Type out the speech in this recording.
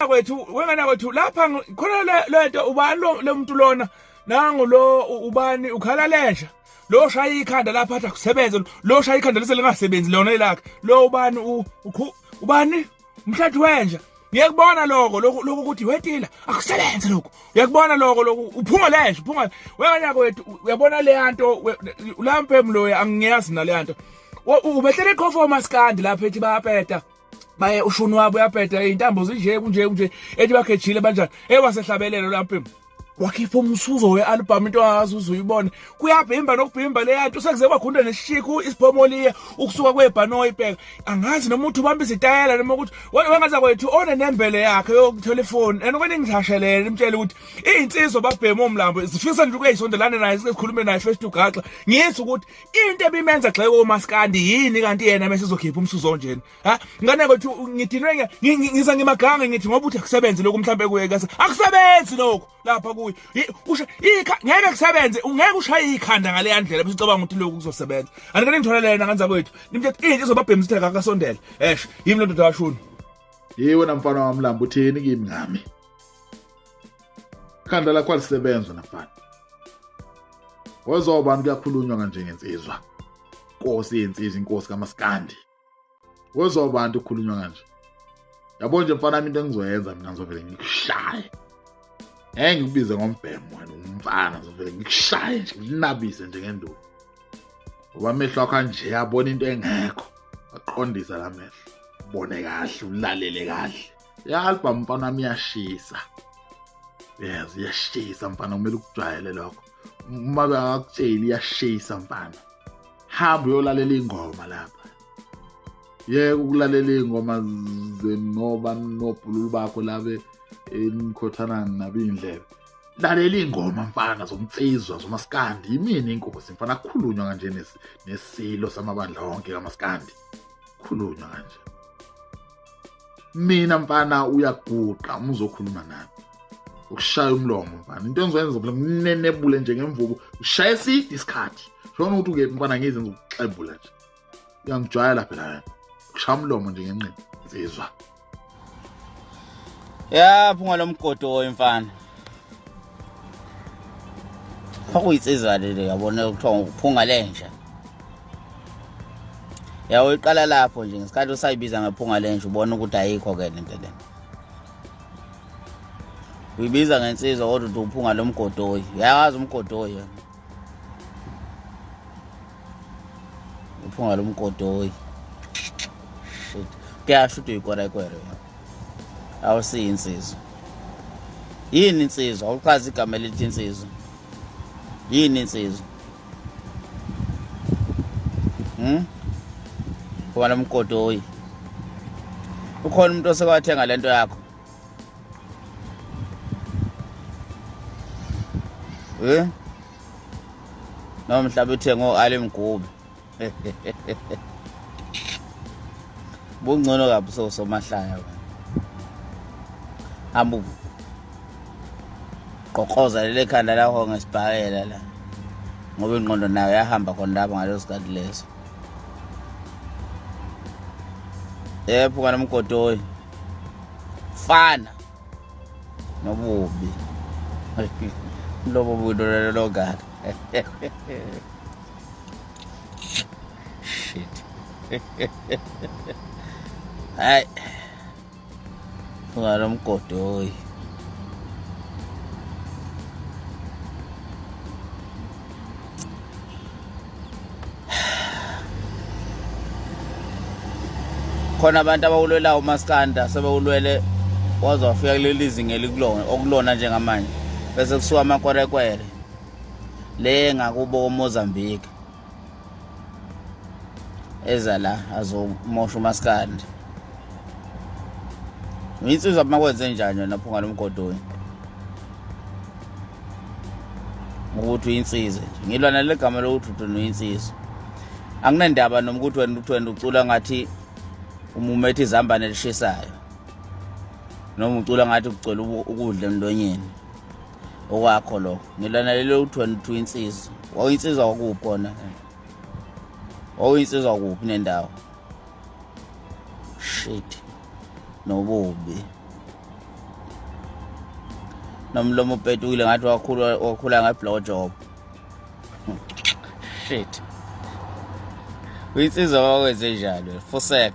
Kwethu wengane kwethu lapha khona lento ubani lo muntu lona nangu lo ubani ukhala lenja lo shaya ikhanda lapha athi akusebenze lo shaya ikhanda lise lingasebenzi lona elakhe lo ubani ubani umhlathi wenja. Ngiyakubona lokho lokho lokho ukuthi wetila akusebenze lokho, uyakubona lokho lokho uphunga lenja uphunga wengane kwethu, uyabona le yanto lampemu lo angiyazi nale yanto ubehlele eqhofa omaskandi lapha ethi bayapeta baye ushuni wabo uyabheda intambo zinje kunje kunje ethi bakhejile banjani ewasehlabelelo lampemu wakhipha umsuzo we-album into angazi uze uyibone kuyabhimba nokubhimba leya nto sekuze kwakhunda neshikhu isiphomoliya ukusuka kwebhanoyi ibheka angazi noma uthi ubamba izitayela noma ukuthi wengaza kwethu onenembele yakhe yokuthola ifoni and kwene ngihashelele imtshele ukuthi iy'nsizwa babhema omlambo zifisa nje ukuyisondelane naye sikhulume naye face to gaxa ngithi ukuthi into ebimenza gxeke omaskandi yini kanti yena mase ezokhipha umsuzo onjena. Ha ngane kwethu ngidinwe ngiza ngimagange ngithi ngoba uthi akusebenze lokhu mhlambe kuye kase akusebenzi lokhu lapha kuye usha ikha ngeke kusebenze ungeke ushaye ikhanda ngale yandlela bese ucabanga ukuthi lokhu kuzosebenza. Andikane ngithola lena nganza kwethu nimthethe into izobabhema isithe akasondele esho yimi lo ndoda kashuni. Yey wena mfana wamlambo utheni kimi ngami khanda lakho alisebenza nafana wezwa ubani kuyakhulunywa kanje ngensizwa inkosi yensizwa inkosi kamaskandi wezwa abantu kukhulunywa kanje yabo nje mfana into engizoyenza mina ngizovele ngikushaye ngeke ngikubize ngombhemo wena umfana ngizovele ngikushaye nje ngikunabise nje ngenduku ngoba amehlo akho anje abona into engekho aqondisa la mehlo ubone kahle ulalele kahle i-album mfana wami iyashisa yes iyashisa mfana kumele ukujwayele lokho uma bengakutsheli iyashisa mfana hamba uyolalela ingoma lapha yeke ukulalela iy'ngoma zenoba nobhululu bakho labe enikhothana nabo iy'ndlebe lalela iy'ngoma mfana zomnsizwa zomaskandi yimini inkosi mfana kukhulunywa kanje nesilo samabandla wonke kamaskandi khulunywa kanje mina mfana uyaguqa uma uzokhuluma nami ukushaya umlomo mfana into engizoyenza vele nginenebule nje ngemvubu ushaye eside isikhathi shona ukuthi ukephi mfana ngize ngizokuxebula nje uyangijwayela phela wena kushaya umlomo nje ngenqini nsizwa. Ya phunga lomgodoyi mfana. Kwakuyinsizwa leli yabona kuthiwa nguphunga lenja. Ya uyiqala lapho nje ngesikhathi usayibiza ngephunga lenja ubona ukuthi ayikho ke lento le. Uyibiza ngensizwa kodwa uthi uphunga lomgodoyi. Uyawazi umgodoyi wena. Uphunga lomgodoyi. Shit. Kuyasho ukuthi uyikwerekwere wena. Awusiyi insizwa. Yini insizwa? Awuchazi igama elithi insizwa. Yini insizwa? Phunga lomgodoyi. Ukhona umuntu osekwathenga lento yakho? Eh? Noma mhlawumbe uthenge o-Ali Mgube. Bungcono kabi somahlaya wena. Hamba qoqoza leli khanda lakho ngesibhakela la. Ngoba ingqondo nayo yahamba khona lapho ngaleso sikhathi leso. Yepho kana mgodoyi. Fana nobubi. Lobo budo lelo gaka. Shit. Hayi. Funga lomgodoyi. Khona abantu abawulwelayo umaskanda sebewulwele waze wafika kuleli zinga elikulona okulona njengamanje bese kusuka amakwerekwere le ngakubo koMozambique eza la azomosha umaskandi. Uyinsizwa uma kwenze njani wena phunga lomgodoyi ukuthi uyinsizwa nje ngilwa nale gama lokuthi uthi uyinsizwa anginendaba noma ukuthi wena uthi wena ucula ngathi umumethe izambane elishisayo noma ucula ngathi kugcwele ukudla emlonyeni okwakho lokho ngilwa nalelo uthi wena uthi uyinsizwa wawuyinsizwa kwakuphi kona wawuyinsizwa kuphi nendawo shit nobubi. Nomlomo upetukile ngathi wakhula wakhula nge-blow job. Shit. Uyinsizwa wakwenze njalo. Fusek.